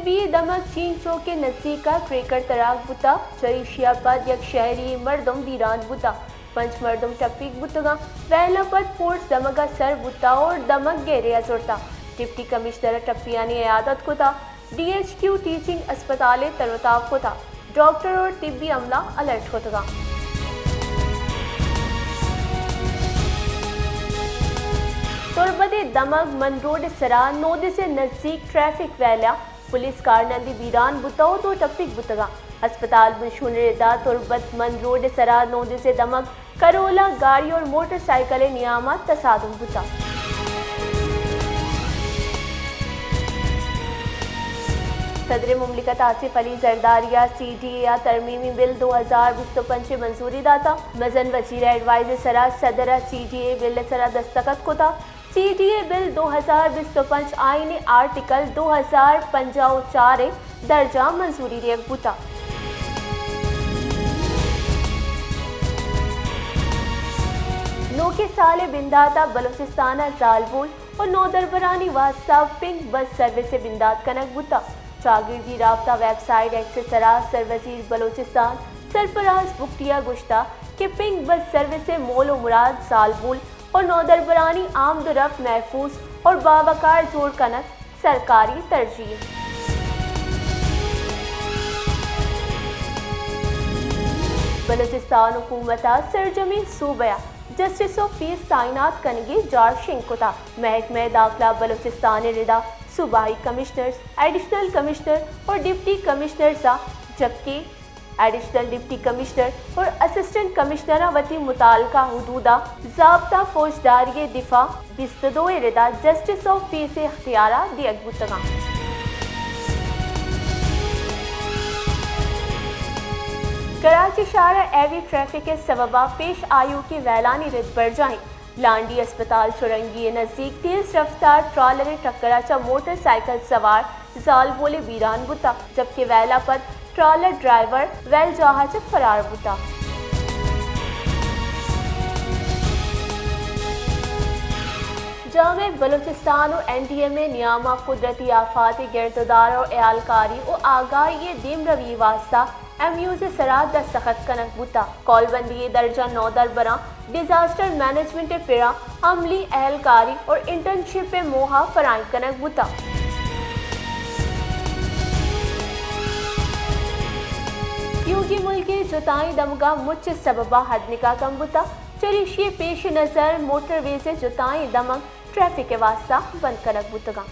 پی دمگ چین چوک ءِ نزیک ءَ کریکر تراک بوتگ، چریشی ءَ پد یک شہری مردم بیران بوتگ، پنچ مردم ٹپیگ بوتگاں۔ ویل ءَ پد فورس دمگ ءَ سر بوتگ اور دمگ گیرے ءَ زرتگ۔ ڈپٹی کمشنر ءَ ٹپیانی عیادت کتگ، ڈی ایچ کیو ٹیچنگ اسپتال ءَ تر و تاب کتگ، ڈاکٹر اور طبی عملہ الرٹ کتگاں۔ تربت ءِ دمگ من روڈ ءِ سرا نودس ءِ نزیک ٹریفک ویل ءَ پولیس کارنندی بیران بوتگ ءُ دو ٹپیگ بوتگاں۔ ہسپتال بنشون ءِ ردا تربت من روڈ ءِ سرا نودس ءِ دمگ کرولا گاڑی اور موٹر سائیکل ءِ نیام ءَ تصادم بوتگ۔ صدر مملکت آصف علی زرداری ءَ سی ڈی اے ءِ ترمیمی بل دو ہزار بیست و پنچ ءَ منظوری داتگ۔ مزن وزیر ءِ ایڈوائز ءِ سرا صدر ءَ سی ڈی اے بل ءِ سرا دستخط کتگ۔ سی ڈی اے بل دو ہزار بیست و پنچ آئین ءِ آرٹیکل دو ہزار پنجاہ و چار ءِ درج ءَ منظوری دیگ بوتگ۔ نوکیں سال ءِ بندات ءَ بلوچستان ءَ زالبول ءُ نودربرانی واستہ پنک بس سروس ءِ بندات کنگ بوتگ۔ چاگردی رابطہ ویب سائٹ ایکس ءِ سرا سروزیر بلوچستان سرفراز بگٹی ءَ گوشتگ کہ پنک بس سروس ءِ مول ءُ مراد زالبول ءُ نودربرانی آمد ءُ رفت محفوظ اور باوقار جوڑ کنگ سرکاری ترجیح۔ بلوچستان حکومت ءَ سرجمیں صوبہ ءَ جسٹس آف پیس تعینات کنگ ءِ جار شنگ کتگ۔ محکمہ داخلہ بلوچستان ءِ ردا صوبائی کمشنرز، ایڈیشنل کمشنر اور ڈپٹی کمشنرز ءَ جبکہ ایڈیشنل ڈپٹی کمشنر اور اسسٹنٹ کمشنر ءَ وتی متعلقہ حدود ءَ ضابطہ فوجداری ءِ دفعہ بیست و دو ءِ ردا جسٹس آف پیس ءِ اختیارات دیگ بوتگاں۔ کراچی شہر ءَ ہیوی ٹریفک ءِ سبب ءَ پیش آیوکیں ویلانی رد برجاہ اِنت۔ لانڈی اسپتال چرنگی ءِ نزیک تیز رفتار ٹرالر ءِ ٹکر ءَ چہ موٹر سائیکل سوار زالبولے بیران بوتگ، جبکہ ویل ءَ پد ٹرالر ڈرائیور ویل جاہ ءَ چہ فرار بوتگ۔ جامعہ بلوچستان ءُ این ڈی ایم اے ءِ نیام ءَ قدرتی آفات ءِ گرد ءُ دار ءُ ہیالکاری ءُ آگاہی ءِ دیمروی ءِ واستہ ایم اوز ءِ سرا دستخط کنگ بوتگ۔ کالبندی ءِ درجہ نودربراں ڈیزاسٹر مینجمنٹ ءِ پڑا عملی اہلکاری اور انٹرنشپ ءِ موہ ءَ فراہم کنگ بوتگ۔ پیوگی ملک ءِ جتائیں دمگاں مچ ءِ سبب ءَ ہدنکاہ کم بوتگ، چریشی ءِ پیش نظر موٹر ویز ءِ جتائیں دمگ ٹریفک ءِ واستہ بند کنگ بوتگاں۔